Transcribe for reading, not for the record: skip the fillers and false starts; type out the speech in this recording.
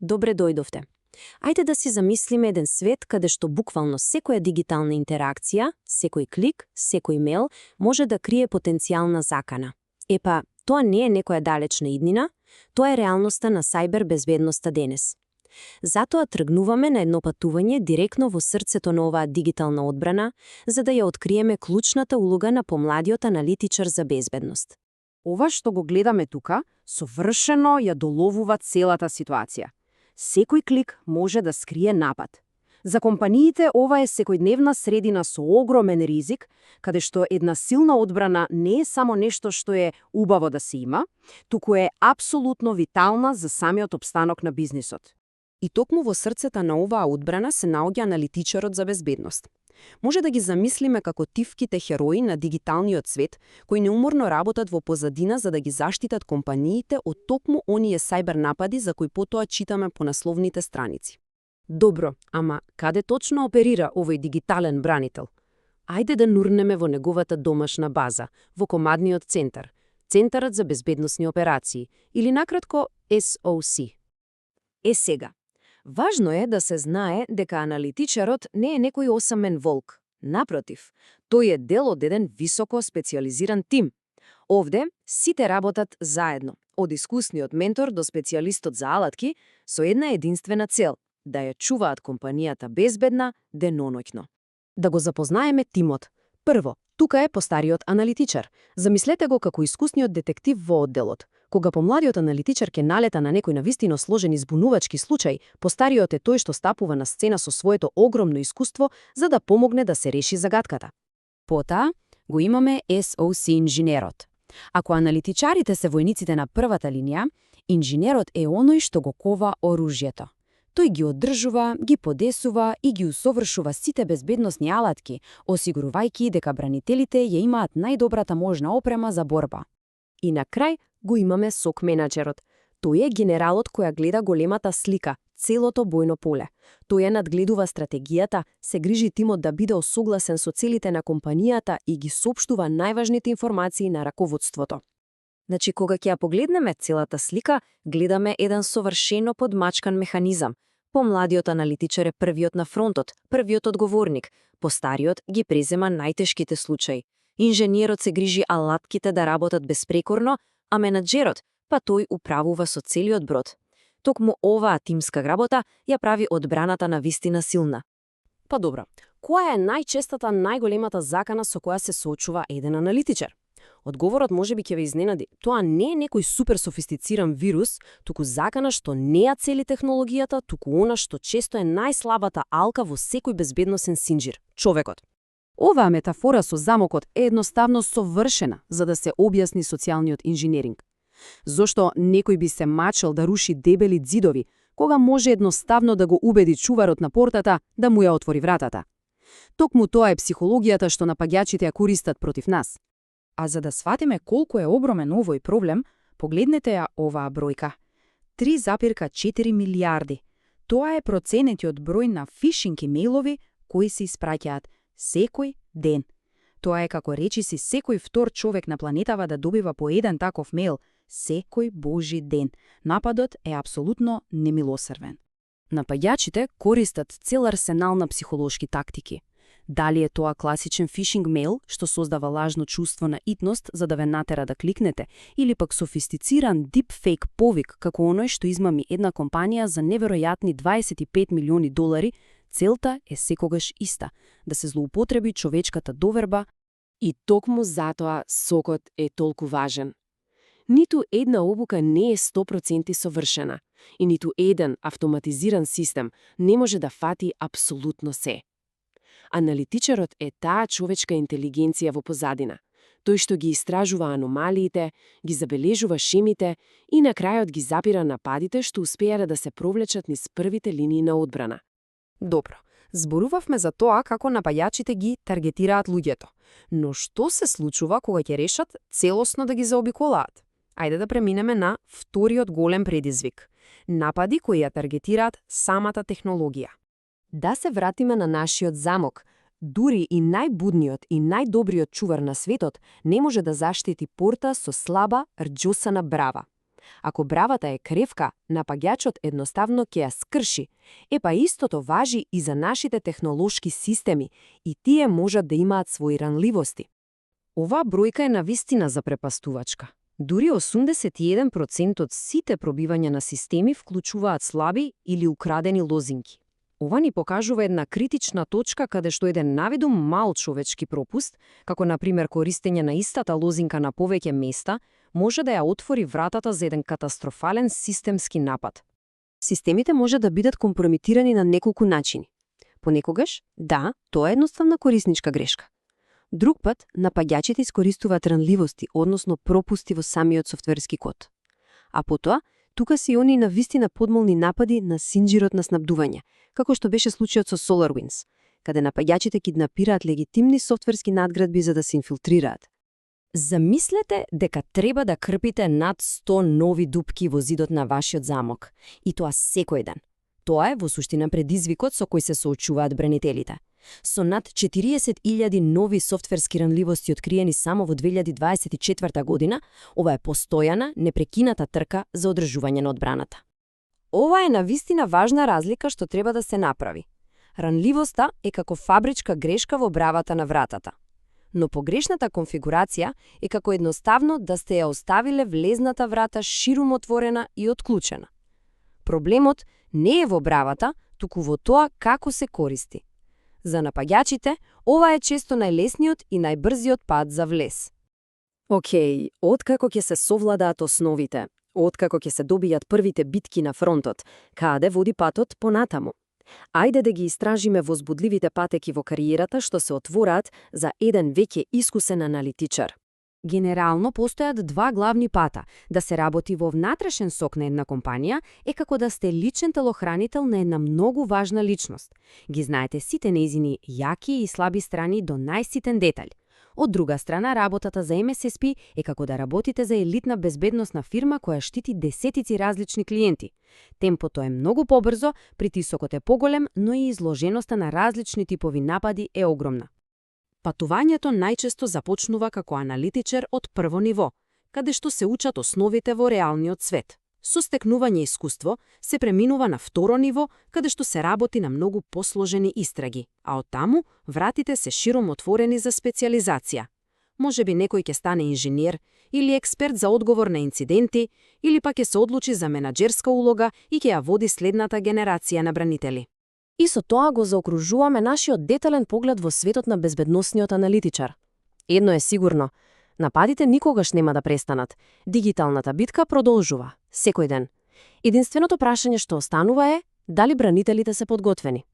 Добре дојдовте. Ајде да си замислиме еден свет каде што буквално секоја дигитална интеракција, секој клик, секој мејл може да крие потенцијална закана. Епа, тоа не е некоја далечна иднина, тоа е реалноста на сајбер безбедноста денес. Затоа тргнуваме на едно патување директно во срцето на оваа дигитална одбрана, за да ја откриеме клучната улога на помладиот аналитичар за безбедност. Ова што го гледаме тука, совршено ја доловува целата ситуација. Секој клик може да скрие напад. За компаниите ова е секојдневна средина со огромен ризик, каде што една силна одбрана не е само нешто што е убаво да се има, туку е апсолутно витална за самиот опстанок на бизнисот. И токму во срцето на оваа одбрана се наоѓа аналитичарот за безбедност. Може да ги замислиме како тивките херои на дигиталниот свет, кои неуморно работат во позадина за да ги заштитат компаниите од токму оние сајбер напади за кои потоа читаме по насловните страници. Добро, ама каде точно оперира овој дигитален бранител? Ајде да нурнеме во неговата домашна база, во командниот центар, Центарот за безбедносни операции, или накратко SOC. Сега. Важно е да се знае дека аналитичарот не е некој осамен волк. Напротив, тој е дел од еден високо специализиран тим. Овде сите работат заедно, од искусниот ментор до специјалистот за алатки, со една единствена цел – да ја чуваат компанијата безбедна деноноќно. Да го запознаеме тимот. Прво, тука е постариот аналитичар. Замислете го како искусниот детектив во одделот. Кога помладиот аналитичар ке налета на некој навистино сложен и збунувачки случај, постариот е тој што стапува на сцена со своето огромно искуство за да помогне да се реши загадката. Потоа го имаме SOC инженерот. Ако аналитичарите се војниците на првата линија, инженерот е оној што го кова оружјето. Тој ги одржува, ги подесува и ги усовршува сите безбедносни алатки, осигурувајќи дека бранителите ја имаат најдобрата можна опрема за борба. И на крај го имаме SOC менаџерот. Тој е генералот која гледа големата слика, целото бојно поле. Тој ја надгледува стратегијата, се грижи тимот да биде осогласен со целите на компанијата и ги соопштува најважните информации на раководството. Значи, кога ќе ја погледнеме целата слика, гледаме еден совршено подмачкан механизам. Помладиот аналитичар е првиот на фронтот, првиот одговорник. Постариот ги презема најтешките случаи. Инженерот се грижи алатките да работат безпрекорно, а менаџерот, па тој управува со целиот брод. Токму оваа тимска работа ја прави одбраната на вистина силна. Па добро, која е најчестата, најголемата закана со која се соочува еден аналитичар? Одговорот можеби ќе ве изненади. Тоа не е некој супер софистициран вирус, туку закана што не ја цели технологијата, туку она што често е најслабата алка во секој безбедносен синџир – човекот. Оваа метафора со замокот е едноставно совршена за да се објасни социјалниот инженеринг. Зошто некој би се мачел да руши дебели ѕидови, кога може едноставно да го убеди чуварот на портата да му ја отвори вратата? Токму тоа е психологијата што напаѓачите ја користат против нас. А за да сватиме колку е огромен овој проблем, погледнете ја оваа бројка. 3,4 милијарди. Тоа е проценетиот број на фишинг имејлови кои се испраќаат секој ден. Тоа е како речиси секој втор човек на планетава да добива по еден таков мејл секој божи ден. Нападот е апсолутно немилосрвен. Напаѓачите користат цел арсенал на психолошки тактики. Дали е тоа класичен фишинг мејл што создава лажно чувство на итност за да ве натера да кликнете, или пак софистициран дипфейк повик како оној што измами една компанија за неверојатни 25 милиони долари, целта е секогаш иста – да се злоупотреби човечката доверба. И токму затоа сокот е толку важен. Ниту една обука не е 100% совршена и ниту еден автоматизиран систем не може да фати апсолутно се. Аналитичарот е таа човечка интелигенција во позадина. Тој што ги истражува аномалиите, ги забележува шемите и на крајот ги запира нападите што успеале да се провлечат низ првите линии на одбрана. Добро, зборувавме за тоа како напаѓачите ги таргетираат луѓето. Но што се случува кога ќе решат целосно да ги заобиколаат? Ајде да преминеме на вториот голем предизвик. Напади кои ја таргетираат самата технологија. Да се вратиме на нашиот замок. Дури и најбудниот и најдобриот чувар на светот не може да заштити порта со слаба, рџосана брава. Ако бравата е кревка, напаѓачот едноставно ќе ја скрши. Епа истото важи и за нашите технолошки системи, и тие можат да имаат своји ранливости. Оваа бројка е навистина запрепастувачка. Дури 81% од сите пробивања на системи вклучуваат слаби или украдени лозинки. Ова ни покажува една критична точка каде што еден навидум мал човечки пропуст, како например користење на истата лозинка на повеќе места, може да ја отвори вратата за еден катастрофален системски напад. Системите може да бидат компромитирани на неколку начини. Понекогаш, да, тоа е едноставна корисничка грешка. Друг пат, напаѓачите искористуваат ранливости, односно пропусти во самиот софтверски код. А потоа, тука се и они навистина подмолни напади на синџирот на снабдување, како што беше случајот со SolarWinds, каде напаѓачите киднапираат легитимни софтверски надградби за да се инфилтрираат. Замислете дека треба да крпите над 100 нови дупки во зидот на вашиот замок, и тоа секој ден. Тоа е во суштина предизвикот со кој се соочуваат бранителите. Со над 40.000 нови софтверски ранливости откриени само во 2024 година, ова е постојана, непрекината трка за одржување на одбраната. Ова е навистина важна разлика што треба да се направи. Ранливоста е како фабричка грешка во бравата на вратата. Но погрешната конфигурација е како едноставно да сте ја оставиле влезната врата ширум отворена и отклучена. Проблемот не е во бравата, туку во тоа како се користи. За напаѓачите, ова е често најлесниот и најбрзиот пат за влез. Океј, откако ќе се совладаат основите, откако ќе се добијат првите битки на фронтот, каде води патот понатаму? Ајде да ги истражиме возбудливите патеки во кариерата што се отвораат за еден веќе искусен аналитичар. Генерално постојат два главни пата. Да се работи во внатрешен сок на една компанија е како да сте личен телохранител на една многу важна личност. Ги знаете сите нејзини јаки и слаби страни до најситен детаљ. Од друга страна, работата за MSSP е како да работите за елитна безбедносна фирма која штити десетици различни клиенти. Темпото е многу побрзо, притисокот е поголем, но и изложеноста на различни типови напади е огромна. Патувањето најчесто започнува како аналитичар од прво ниво, каде што се учат основите во реалниот свет. Со стекнување искуство се преминува на второ ниво, каде што се работи на многу посложени истраги, а оттаму вратите се широм отворени за специализација. Можеби некој ќе стане инженер или експерт за одговор на инциденти, или пак ќе се одлучи за менаџерска улога и ќе ја води следната генерација на бранители. И со тоа го заокружуваме нашиот детален поглед во светот на безбедносниот аналитичар. Едно е сигурно, нападите никогаш нема да престанат. Дигиталната битка продолжува, секој ден. Единственото прашање што останува е дали бранителите се подготвени.